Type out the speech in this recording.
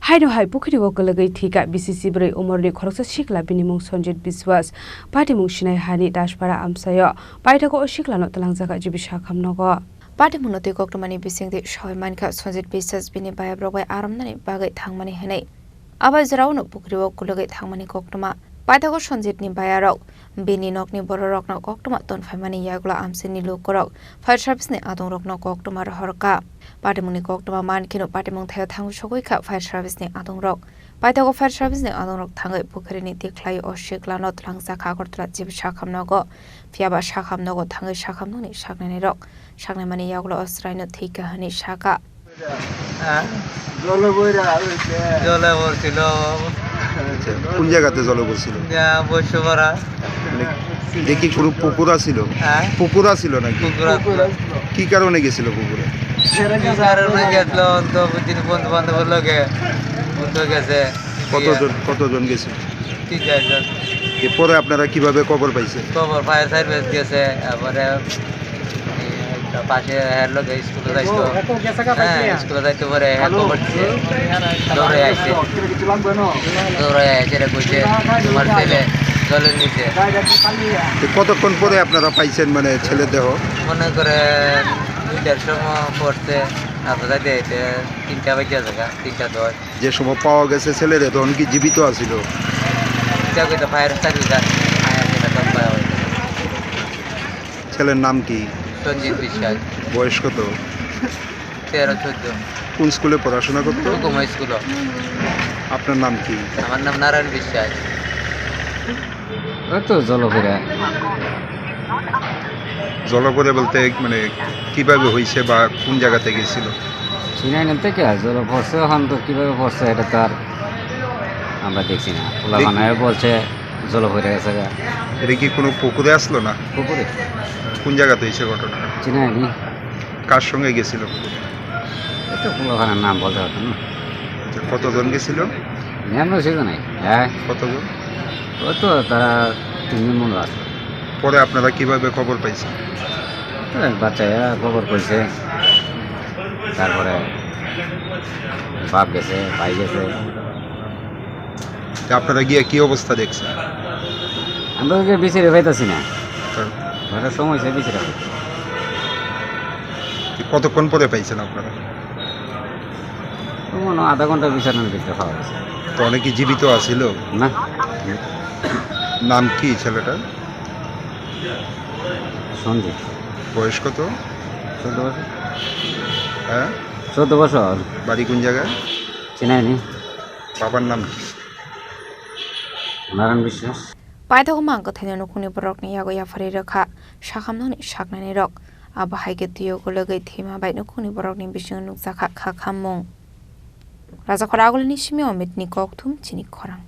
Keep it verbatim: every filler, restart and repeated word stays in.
Haino hai pukhiri o kwlwgwi thwikha bisi chibrwi umorni khoroksa sikla, bini mung Sanjit Biswas, patimung Sinai hani Daspara amchaio. Paithago o siklano twlangjak jibi sakham nogo. Patimungno twi koktwmani bisingtwi soi mankha Sanjit Biswas bini bayabrok bai aramnani bagwi thangmani hwnwi. Abo jorao no pukhiri o kwlwgwi thangmani koktwma. Paithago Sanjitni bayarok bini nokni bororokno koktwma tonphaimani yagulo amchaini lukurok fire service ni adongrokno koktwma rohorkha. Patimungni koktwma mankheno patimung thaio thangwi sogwi kha fire service ni adongrok. Paithago fire service ni adongrok thangwi pukhirini tikhlai o siklano twlangjak Agartala jibi sakham nogo. Phiyaba sakham nogo thangwi sakham nokni saknainirok saknaimani yagulo o chwraino thwikha hwnwi sakha. হ্যাঁ? জলে বইরা হইছে। জলে পড়ছিল। আচ্ছা, কোন জায়গাতে জলে পড়ছিল? ইয়া, বৈশ্যপাড়া। মানে, দেখি কোনো পুকুর আছিল? হ্যাঁ? পুকুর আছিল নাকি? পুকুর আছিল। কি কারণে গেছিল পুকুরে? কি কারণে গেছিল? তো বুঝিনি, বন্ধু বান্ধবের লগে। বন্ধু গেছে। কতজন, কতজন গেছিল? তিন চারজন। এরপরে আপনারা কিভাবে খবর পাইছেন? খবর ফায়ার সার্ভিস গেছে, তারপরে এই একটা পাশে এর লগে স্কুলে যাইতো। ও, এত গেছে গা হ্যাঁ, পাইছে? স্কুলে যাইতো পরে হ্যালো? খবর দিছে। দৌড়ে আইছে। কিছু লাগবে না? দৌড়ে আইছে রে কইছে, "তোমার ছেলে জলের নিচে।" তো কতক্ষণ পরে আপনারা পাইছেন, মানে, ছেলের দেহ? মনে করেন দুইটার সময় পড়ছে, তারপর যাইতে যাইতে তিনটা বাজে জায়গা, তিনটা দশ। যে সময় পাওয়া গেছে ছেলেরে, তখন কি জীবিত আছিল? এটা কইতে ফায়ার সার্ভিস আছে, ফায়ার সার্ভিস আছে। ছেলের নাম কি? সঞ্জিত বিশ্বাস। বয়স কত? তেরো চোদ্দ। কোন স্কুলে পড়াশোনা করতো? হুকুমা স্কুল। আপনার নাম কি? আমার নাম নারায়ণ বিশ্বাস। ওই তো জলপুরে। জলপুরে বলতে, মানে, কিভাবে হয়েছে বা কোন জায়গাতে গেছিল? চিনাই না তো কে, জল পড়ছে, এখন তো কিভাবে পড়ছে এটা তো আর আমরা দেখছি না। পোলাপানে বলছে জল পড়ে গেছে গা। এটা কি কোনো পুকুরে আসলো না? পুকুরে। কোন জায়গাতে হয়েছে ঘটনা? চিনাই নি। কার সঙ্গে গেছিল? এটা পোলাপানের নাম বলতে পারতাম না। আচ্ছা, কতজন গেছিল? আমরা সেজো নাই। হ্যাঁ। কতজন? ও তো তারা তিনজন মনে হয়। পরে আপনারা কিভাবে খবর পাইছেন? তো এক বাচ্চায় খবর কইছে, তারপরে বাপ গেছে, ভাই গেছে। তা আপনারা গিয়ে কি অবস্থা দেখছেন? আমরা তো বিচেরে পাইতাছি না। হ্যাঁ। ঘরের সময় হয়েছে বিচেরে পাইতাছি। কতক্ষণ পরে পাইছেন আপনারা? ও মনে হয় আধা ঘন্টা বিছানার ভিতরে পাওয়া গেছে। তো অনেকে জীবিত আছিল? না। নাম কি ছেলেটার? সঞ্জিত। বয়স কত? চোদ্দ বছর। হ্যাঁ? চোদ্দ বছর। বাড়ি কোন জায়গায়? চিনাইনি। বাবার নাম কি? নারায়ণ বিশ্বাস। Paithago mang kwthaino nukhungni borokni yago yapharwi rwkha sakhamnokni saknainirok. Abo hai khe twiyo gologwi thwima bai nukhungni borokni bisingo nukjakha kha khammung. Rajakhor Agulini simi Omitni kokthum chini khorang.